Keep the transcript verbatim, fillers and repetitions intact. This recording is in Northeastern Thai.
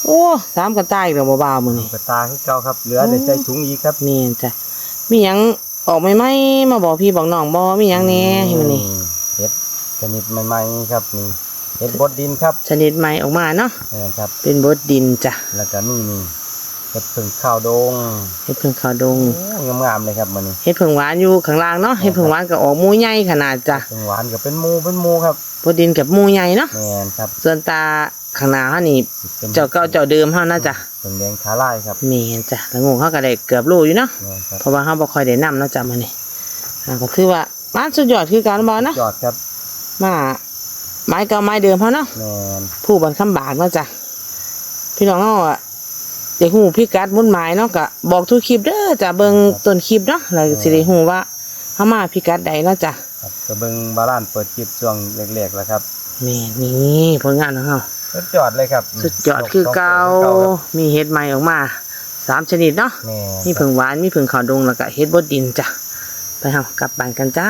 โอ้ สามกระต่ายอีกแล้วบ่บ่าวมื้อนี้ กระต่ายคือเก่าครับ เหลือได้ใส่ถุงอีกครับ แม่นจ้ะ มีหยังออกใหม่ๆมาบอกพี่บอกน้องบ่ มีหยังแหน่มื้อนี้ อืม เห็ดชนิดใหม่ๆครับ นี่ เห็ดบดดินครับ ชนิดใหม่ออกมาเนาะ แม่นครับ เป็นบดดินจ้ะ แล้วก็มีนี่ เห็ดผึ้งขาวดง เห็ดผึ้งขาวดง โอ้ งามๆเลยครับมื้อนี้ เห็ดผึ้งหวานอยู่ข้างล่างเนาะ แม่นครับ เห็ดผึ้งหวานก็ออกหมู่ใหญ่ขนาดจ้ะ ผึ้งหวานก็เป็นหมู่เป็นหมู่ครับ บดดินกับหมู่ใหญ่เนาะ แม่นครับ ส่วนตาข้างหน้าเฮานี่ เป็น เจ้าเก่าเจ้าเดิมเฮานะจ้ะ ผึ้งแดงขาลายครับ แม่นจ้ะ ละโงกเฮาก็ได้เกือบโลอยู่เนาะ แม่นครับ เพราะว่าเฮาบ่ค่อยได้นำเนาะจ้ะมื้อนี้ อ่า ก็ถือว่ามาสุดยอดคือกันบ่เนาะ สุดยอดครับ มาไม้เก่าไม้เดิมเฮาเนาะ แม่น ภูบ้านคำบากเนาะจ้ะ พี่น้องเฮาอะ อยากฮู้พิกัดหมุดหมายเนาะ ก็บอกทุกคลิปเด้อจ้ะ เบิ่ง ครับ ต้นคลิปเนาะ แล้วสิได้ฮู้ว่าเฮามาพิกัดใดเนาะจ้ะ ครับ ก็เบิ่งบาลานเปิดคลิปช่วงแรกๆแล้วครับ แม่น นี่ผลงานของเฮา สุดยอดเลยครับ สุดยอดคือเก่า ยกสองตัวคือเก่าครับ มีเห็ดใหม่ออกมาสามชนิดเนาะ แม่น มีผึ้งหวาน มีผึ้งขาวดง แล้วก็เห็ดบดดินจ้ะ ไปเฮากลับบ้านกันจ้า